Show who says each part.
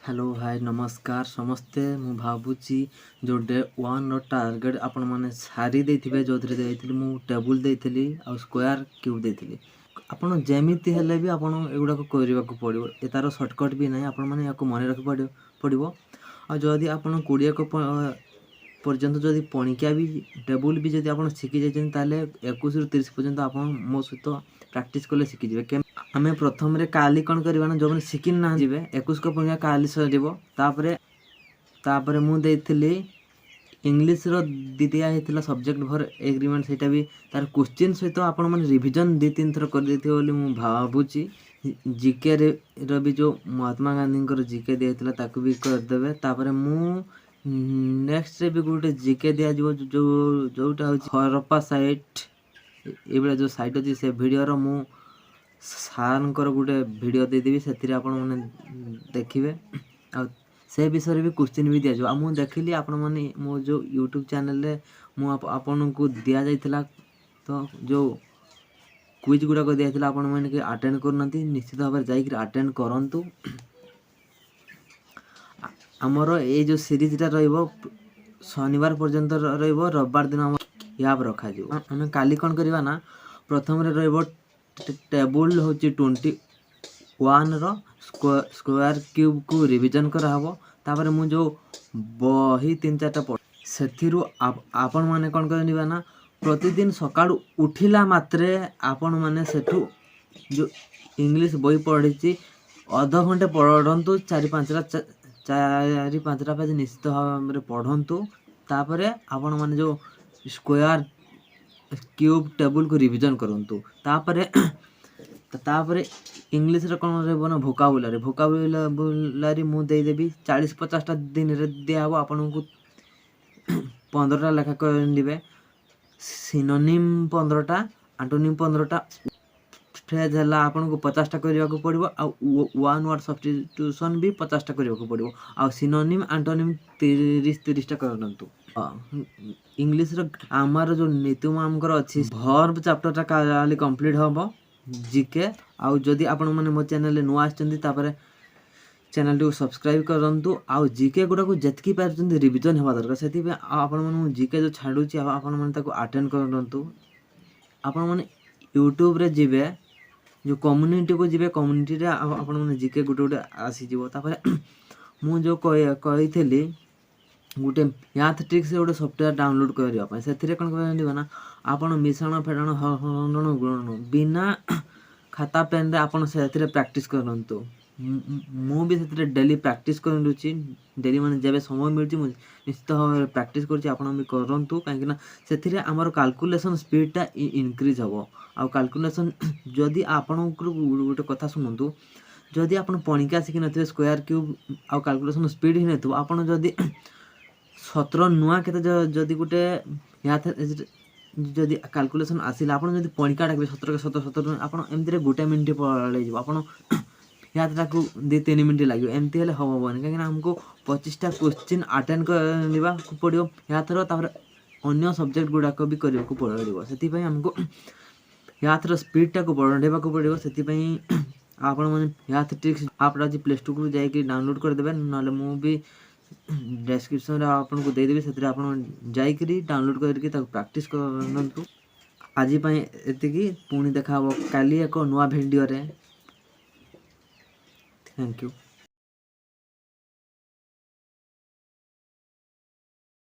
Speaker 1: Hello, ହାଏ, ନମସ୍କାର ସମସ୍ତେ। ମୁଁ ଭାବୁଛି ଯେଉଁ ଡେ ୱାନ୍ର ଟାର୍ଗେଟ୍ ଆପଣମାନେ ସାରି ଦେଇଥିବେ, ଯେଉଁଥିରେ ଦେଇଥିଲି ମୁଁ ଟେବୁଲ୍ ଦେଇଥିଲି ଆଉ ସ୍କୋୟାର କ୍ୟୁବ୍ ଦେଇଥିଲି। ଆପଣ ଯେମିତି ହେଲେ ବି ଆପଣ ଏଗୁଡ଼ାକ କରିବାକୁ ପଡ଼ିବ। ଏ ତା'ର ସର୍ଟକଟ୍ ବି ନାହିଁ। ଆପଣମାନେ ଏହାକୁ ମନେ ରଖିବାକୁ ପଡ଼ିବ। ଆଉ ଯଦି ଆପଣ 20 ପର୍ଯ୍ୟନ୍ତ ଯଦି ପଣିକିଆ ବି, ଟେବୁଲ୍ ବି ଯଦି ଆପଣ ଶିଖି ଯାଇଛନ୍ତି, ତାହେଲେ 21ରୁ 30 ପର୍ଯ୍ୟନ୍ତ ଆପଣ ମୋ ସହିତ ପ୍ରାକ୍ଟିସ୍ କଲେ ଶିଖିଯିବେ। ଆମେ ପ୍ରଥମରେ କାଲି କ'ଣ କରିବା ନା, ଯେଉଁମାନେ ଶିଖି ନାହାନ୍ତି ଯିବେ, 21 ପଣିକିଆ କାଲି ସରିବ। ତାପରେ ମୁଁ ଦେଇଥିଲି ଇଂଲିଶର ଦିଆ ହେଇଥିଲା ସବଜେକ୍ଟ ଭର୍ବ ଏଗ୍ରିମେଣ୍ଟ, ସେଇଟା ବି ତାର କୋଶ୍ଚିନ୍ ସହିତ ଆପଣମାନେ ରିଭିଜନ୍ ଦୁଇ ତିନି ଥର କରିଦେଇଥିବେ ବୋଲି ମୁଁ ଭାବୁଛି। ଜିକେର ବି ଯେଉଁ ମହାତ୍ମା ଗାନ୍ଧୀଙ୍କର ଜିକେ ଦିଆହେଇଥିଲା, ତାକୁ ବି କରିଦେବେ। ତାପରେ ମୁଁ ନେକ୍ସଟରେ ବି ଗୋଟେ ଜିକେ ଦିଆଯିବ, ଯେଉଁଟା ହେଉଛି ହରପ୍ପା ସାଇଟ୍, ଏଇଭଳିଆ ଯେଉଁ ସାଇଟ୍ ଅଛି, ସେ ଭିଡ଼ିଓର ମୁଁ ସାର୍ଙ୍କର ଗୋଟେ ଭିଡ଼ିଓ ଦେଇଦେବି, ସେଥିରେ ଆପଣମାନେ ଦେଖିବେ। ଆଉ ସେ ବିଷୟରେ ବି କୋଶ୍ଚିନ୍ ବି ଦିଆଯିବ। ଆଉ ମୁଁ ଦେଖିଲି ଆପଣମାନେ ମୋ ଯେଉଁ ୟୁଟ୍ୟୁବ୍ ଚ୍ୟାନେଲରେ ମୁଁ ଆପଣଙ୍କୁ ଦିଆଯାଇଥିଲା ତ, ଯେଉଁ କୁଇଜ୍ ଗୁଡ଼ାକ ଦିଆଯାଇଥିଲା, ଆପଣମାନେ କେହି ଆଟେଣ୍ଡ କରୁନାହାନ୍ତି। ନିଶ୍ଚିତ ଭାବରେ ଯାଇକରି ଆଟେଣ୍ଡ କରନ୍ତୁ। ଆମର ଏଇ ଯେଉଁ ସିରିଜ୍ଟା ରହିବ, ଶନିବାର ପର୍ଯ୍ୟନ୍ତ ରହିବ। ରବିବାର ଦିନ ଆମ କ୍ୟାବ୍ ରଖାଯିବ। ଆମେ କାଲି କ'ଣ କରିବା ନା, ପ୍ରଥମରେ ରହିବ ଟେବୁଲ୍ ହେଉଛି 21ର, ସ୍କୋୟାର କ୍ୟୁବ୍କୁ ରିଭିଜନ୍ କରାହେବ। ତାପରେ ମୁଁ ଯେଉଁ ବହି ତିନି ଚାରିଟା, ସେଥିରୁ ଆପଣମାନେ କ'ଣ କରିବେ ନା, ପ୍ରତିଦିନ ସକାଳୁ ଉଠିଲା ମାତ୍ରେ ଆପଣମାନେ ସେଠୁ ଯେଉଁ ଇଂଲିଶ ବହି ପଢ଼ିଛି, ଅଧଘଣ୍ଟେ ପଢ଼ନ୍ତୁ। ଚାରି ପାଞ୍ଚଟା ପେଜ୍ ନିଶ୍ଚିତ ଭାବରେ ପଢ଼ନ୍ତୁ। ତାପରେ ଆପଣମାନେ ଯେଉଁ ସ୍କୋୟାର କ୍ୟୁବ୍ ଟେବୁଲ୍କୁ ରିଭିଜନ୍ କରନ୍ତୁ। ତାପରେ ଇଂଲିଶରେ କ'ଣ ରହିବ ନା, ଭୋକାବୁଲାରୀ। ଭୋକାବୁଲାରୀ ମୁଁ ଦେଇଦେବି, 40-50ଟା ଦିନରେ ଦିଆହେବ ଆପଣଙ୍କୁ। 15ଟା ଲେଖା କରିନେବେ। ସିନୋନିମ୍ 15ଟା, ଆଣ୍ଟୋନିମ୍ 15ଟା, ଫ୍ରେଜ୍ ହେଲା ଆପଣଙ୍କୁ 50ଟା କରିବାକୁ ପଡ଼ିବ। ଆଉ ୱାନ୍ ୱାର୍ଡ଼ ସବଷ୍ଟିଟ୍ୟୁସନ୍ ବି 50ଟା କରିବାକୁ ପଡ଼ିବ। ଆଉ ସିନୋନିମ୍, ଆଣ୍ଟୋନିମ୍ 30 30ଟା କରନ୍ତୁ। ଇଂଲିଶର ଆମର ଯେଉଁ ନିତୁ ମ୍ୟାମ୍ଙ୍କର ଅଛି, ଭର୍ବ ଚାପ୍ଟରଟା କାଲି କମ୍ପ୍ଲିଟ୍ ହେବ। ଜିକେ। ଆଉ ଯଦି ଆପଣମାନେ ମୋ ଚ୍ୟାନେଲରେ ନୂଆ ଆସିଛନ୍ତି, ତାପରେ ଚ୍ୟାନେଲଟିକୁ ସବସ୍କ୍ରାଇବ୍ କରନ୍ତୁ। ଆଉ ଜିକେ ଗୁଡ଼ାକୁ ଯେତିକି ପାରୁଛନ୍ତି ରିଭିଜନ୍ ହେବା ଦରକାର। ସେଥିପାଇଁ ଆଉ ଆପଣମାନଙ୍କୁ ଜିକେ ଯେଉଁ ଛାଡ଼ୁଛି, ଆଉ ଆପଣମାନେ ତାକୁ ଆଟେଣ୍ଡ କରନ୍ତୁ। ଆପଣମାନେ ୟୁଟ୍ୟୁବରେ ଯିବେ, ଯେଉଁ କମ୍ୟୁନିଟିକୁ ଯିବେ, କମ୍ୟୁନିଟିରେ ଆପଣମାନେ ଜିକେ ଗୋଟେ ଗୋଟେ ଆସିଯିବ। ତାପରେ ମୁଁ ଯେଉଁ କହିଥିଲି ଗୋଟେ ମ୍ୟାଥ୍ ଟ୍ରିକ୍ସ, ଗୋଟେ ସଫ୍ଟୱେର୍ ଡାଉନଲୋଡ଼୍ କରିବା ପାଇଁ, ସେଥିରେ କ'ଣ କରିବ ନା, ଆପଣ ମିଶାଣ, ଫେଡ଼ାଣ, ହରଣ, ଗୁଣନ ବିନା ଖାତା ପେନ୍ରେ ଆପଣ ସେଥିରେ ପ୍ରାକ୍ଟିସ୍ କରନ୍ତୁ। ମୁଁ ବି ସେଥିରେ ଡେଲି ପ୍ରାକ୍ଟିସ୍ କରୁଛି। ଡେଲି ମାନେ ଯେବେ ସମୟ ମିଳୁଛି, ମୁଁ ନିଶ୍ଚିତ ଭାବରେ ପ୍ରାକ୍ଟିସ୍ କରୁଛି। ଆପଣ ବି କରନ୍ତୁ, କାହିଁକିନା ସେଥିରେ ଆମର କାଲକୁଲେସନ୍ ସ୍ପିଡ଼ଟା ଇନକ୍ରିଜ୍ ହେବ। ଆଉ କାଲକୁଲେସନ୍ ଯଦି ଆପଣଙ୍କର, ଗୋଟେ କଥା ଶୁଣନ୍ତୁ, ଯଦି ଆପଣ ପଣିକିଆ ଶିଖିନଥିବେ, ସ୍କୋୟାର କ୍ୟୁବ୍ ଆଉ କାଲକୁଲେସନ୍ ସ୍ପିଡ଼ ହିଁ ନଥିବ, ଆପଣ ଯଦି 17 ନୂଆ କେତେ ଯଦି ଗୋଟେ ମ୍ୟାଥ୍ ଯଦି କାଲକୁଲେସନ୍ ଆସିଲା, ଆପଣ ଯଦି ପଣିକା ଡାକିବେ 17 17, 17, ଆପଣ ଏମିତିରେ ଗୋଟେ ମିନିଟ୍ ପଳେଇଯିବ। ଆପଣ ମ୍ୟାଥଟାକୁ 2-3 ମିନିଟ୍ ଲାଗିବ। ଏମିତି ହେଲେ ହେବନି, କାହିଁକିନା ଆମକୁ 25ଟା କୋଶ୍ଚିନ୍ ଆଟେଣ୍ଡ କରିବାକୁ ପଡ଼ିବ ମ୍ୟାଥର, ତାପରେ ଅନ୍ୟ ସବଜେକ୍ଟ ଗୁଡ଼ାକ ବି କରିବାକୁ ପଡ଼ିବ। ସେଥିପାଇଁ ଆମକୁ ମ୍ୟାଥର ସ୍ପିଡ଼ଟାକୁ ବଢ଼େଇବାକୁ ପଡ଼ିବ। ସେଥିପାଇଁ ଆପଣମାନେ ମ୍ୟାଥ୍ ଟ୍ରିକ୍ସ ଆପ୍ଟା ଅଛି, ପ୍ଲେ ଷ୍ଟୋରକୁ ଯାଇକି ଡାଉନଲୋଡ଼୍ କରିଦେବେ। ନହେଲେ ମୁଁ ବି ଡେସ୍କ୍ରିପସନ୍ରେ ଆପଣଙ୍କୁ ଦେଇଦେବି। ସେଥିରେ ଆପଣ ଯାଇକରି ଡାଉନଲୋଡ଼୍ କରିକି ତାକୁ ପ୍ରାକ୍ଟିସ୍ କରନ୍ତୁ। ଆଜି ପାଇଁ ଏତିକି। ପୁଣି ଦେଖା ହେବ କାଲି ଏକ ନୂଆ ଭିଡ଼ିଓରେ। Thank you.